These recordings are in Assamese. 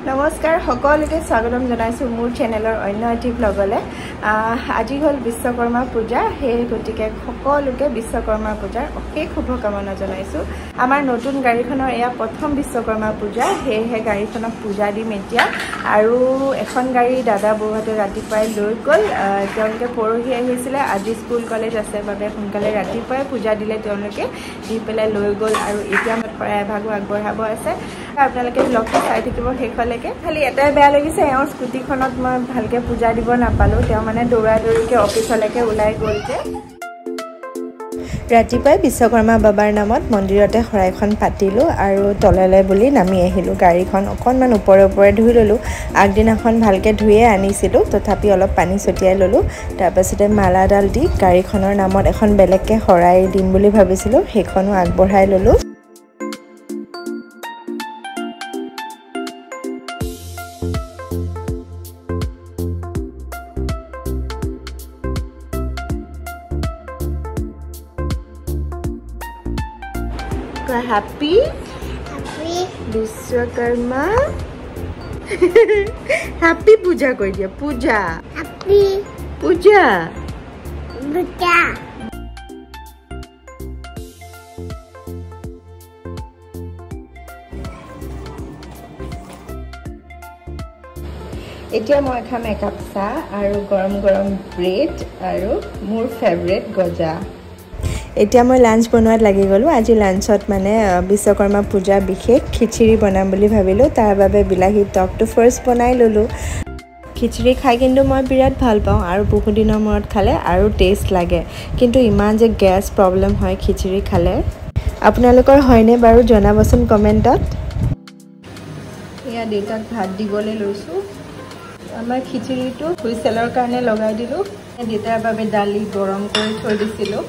নমস্কাৰ সকলোকে স্বাগতম জনাইছো মোৰ চেনেলৰ অন্য এটি ব্লগলে। আজি হ'ল বিশ্বকৰ্মা পূজা, সেই গতিকে সকলোকে বিশ্বকৰ্মা পূজাৰ অশেষ শুভকামনা জনাইছো। আমাৰ নতুন গাড়ীখনৰ এয়া প্ৰথম বিশ্বকৰ্মা পূজা, সেয়েহে গাড়ীখনক পূজা দিম এতিয়া। আৰু এখন গাড়ী দাদা বৌহঁতে ৰাতিপুৱাই লৈ গ'ল, তেওঁলোকে পৰহি আহিছিলে, আজি স্কুল কলেজ আছে বাবে সোনকালে ৰাতিপুৱাই পূজা দিলে, তেওঁলোকে দি পেলাই লৈ গ'ল। আৰু এতিয়া শৰাই এভাগো আগবঢ়াব আছে, আপোনালোকে ব্লগটো চাই থাকিব শেষলৈকে। খালি এটাই বেয়া লাগিছে, এওঁৰ স্কুটিখনত মই ভালকৈ পূজা দিব নাপালোঁ, তেওঁ মানে দৌৰা দৌৰিকৈ অফিচলৈকে ওলাই গ'ল যে। ৰাতিপুৱাই বিশ্বকৰ্মা বাবাৰ নামত মন্দিৰতে শৰাইখন পাতিলোঁ আৰু তললৈ বুলি নামি আহিলোঁ। গাড়ীখন অকণমান ওপৰে ওপৰে ধুই ল'লোঁ, আগদিনাখন ভালকৈ ধুয়ে আনিছিলোঁ, তথাপি অলপ পানী ছটিয়াই ল'লোঁ। তাৰপাছতে মালাডাল দি গাড়ীখনৰ নামত এখন বেলেগকৈ শৰাই দিম বুলি ভাবিছিলোঁ, সেইখনো আগবঢ়াই ল'লোঁ। Happy happy Vishwakarma happy Puja কৈ দিয়া, পূজা হেপী পূজা পূজা। এতিয়া মই খাম একাপ চাহ আৰু গৰম গৰম ব্ৰেড আৰু মোৰ ফেভৰেট গজা। এতিয়া মই লাঞ্চ বনোৱাত লাগি গ'লোঁ। আজি লাঞ্চত মানে বিশ্বকৰ্মা পূজা বিশেষ খিচিৰি বনাম বুলি ভাবিলোঁ, তাৰ বাবে বিলাহী টকটো ফাৰ্ষ্ট বনাই ল'লোঁ। খিচিৰি খাই কিন্তু মই বিৰাট ভাল পাওঁ আৰু বহুদিনৰ মূৰত খালে আৰু টেষ্ট লাগে, কিন্তু ইমান যে গেছ প্ৰব্লেম হয় খিচিৰি খালে। আপোনালোকৰ হয়নে বাৰু জনাবচোন কমেণ্টত। এয়া দেউতাক ভাত দিবলৈ লৈছোঁ। আমাৰ খিচিৰিটো হুইচেলৰ কাৰণে লগাই দিলোঁ। দেউতাৰ বাবে দালি গৰম কৰি থৈ দিছিলোঁ।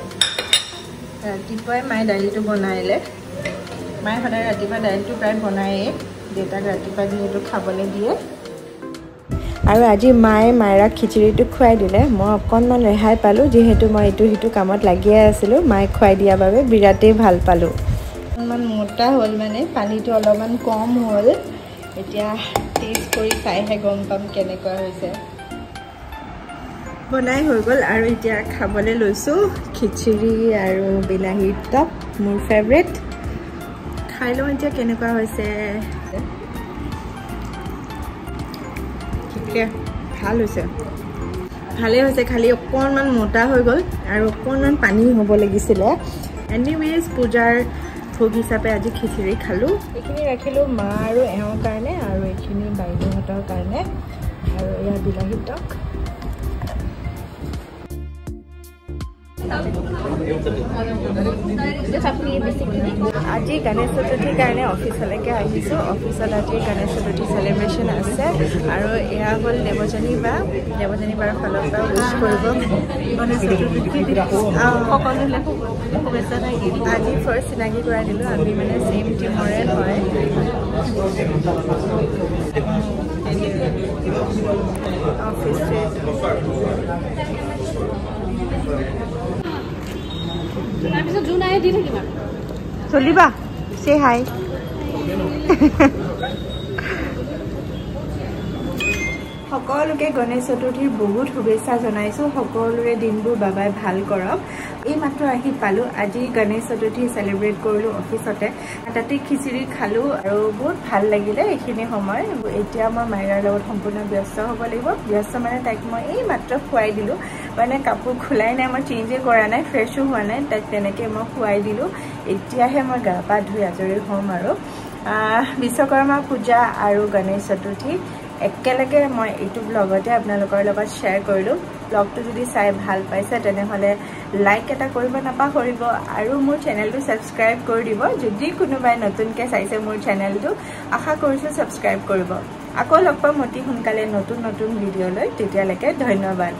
ৰাতিপুৱাই মায়ে দালিটো বনাইলে, মায়ে সদায় ৰাতিপুৱা দালিটো প্ৰায় বনায়েই, দেউতাক ৰাতিপুৱা যিহেতু খাবলৈ দিয়ে। আৰু আজি মায়ে মাইৰাক খিচিৰিটো খুৱাই দিলে, মই অকণমান ৰেহাই পালোঁ, যিহেতু মই ইটো সিটো কামত লাগিয়ে আছিলোঁ। মায়ে খুৱাই দিয়াৰ বাবে বিৰাটেই ভাল পালোঁ। অকণমান মোটা হ'ল, মানে পানীটো অলপমান কম হ'ল। এতিয়া টেষ্ট কৰি চাইহে গম পাম কেনেকুৱা হৈছে। বনাই হৈ গ'ল আৰু এতিয়া খাবলৈ লৈছোঁ খিচিৰি আৰু বিলাহীৰ টক, মোৰ ফেভৰেট। খাই লওঁ এতিয়া কেনেকুৱা হৈছে। ঠিকে, ভাল হৈছে, ভালেই হৈছে, খালি অকণমান মোটা হৈ গ'ল আৰু অকণমান পানী হ'ব লাগিছিলে। এনিৱেজ পূজাৰ ভোগ হিচাপে আজি খিচিৰি খালোঁ। এইখিনি ৰাখিলোঁ মা আৰু এওঁৰ কাৰণে আৰু এইখিনি বাইদেউহঁতৰ কাৰণে আৰু এয়া বিলাহী টক। আজি গণেশ চতুৰ্থীৰ কাৰণে অফিচলৈকে আহিছোঁ। অফিচত আজি গণেশ চতুৰ্থী চেলিব্ৰেশ্যন আছে আৰু এয়া হ'ল দেৱযানী বা, দেৱযানী বাৰ ফালৰ পৰা উইচ কৰিব গণেশ চতুৰ্থী। আজি ফাৰ্ষ্ট চিনাকি কৰাই দিলোঁ, আমি মানে ছেইম টিমৰে হয়। অফিচ চলিবা, চে হাই। সকলোকে গণেশ চতুৰ্থীৰ বহুত শুভেচ্ছা জনাইছোঁ। সকলোৰে দিনবোৰ বাবাই ভাল কৰক। এই মাত্ৰ আহি পালোঁ। আজি গণেশ চতুৰ্থী চেলিব্ৰেট কৰিলোঁ অফিচতে, তাতে খিচিৰি খালোঁ আৰু বহুত ভাল লাগিলে এইখিনি সময়। এতিয়া মই মাইৰাৰ লগত সম্পূৰ্ণ ব্যস্ত হ'ব লাগিব। ব্যস্ত মানে তাইক মই এই মাত্ৰ খুৱাই দিলোঁ, মানে কাপোৰ খোলাই নাই, মই চেঞ্জেই কৰা নাই, ফ্ৰেছো হোৱা নাই, তাইক তেনেকৈ মই খুৱাই দিলোঁ। এতিয়াহে মই গা পা ধুই আজৰি হ'ম। আৰু বিশ্বকৰ্মা পূজা আৰু গণেশ চতুৰ্থী একেলগে মই এইটো ব্লগতে আপোনালোকৰ লগত শ্বেয়াৰ কৰিলোঁ। ব্লগটো যদি চাই ভাল পাইছে তেনেহ'লে লাইক এটা কৰিব নাপাহৰিব আৰু মোৰ চেনেলটো ছাবস্ক্ৰাইব কৰি দিব। যদি কোনোবাই নতুনকৈ চাইছে মোৰ চেনেলটো, আশা কৰিছোঁ ছাবস্ক্ৰাইব কৰিব। আকৌ লগ পাম অতি সোনকালে নতুন নতুন ভিডিঅ'লৈ। তেতিয়ালৈকে ধন্যবাদ।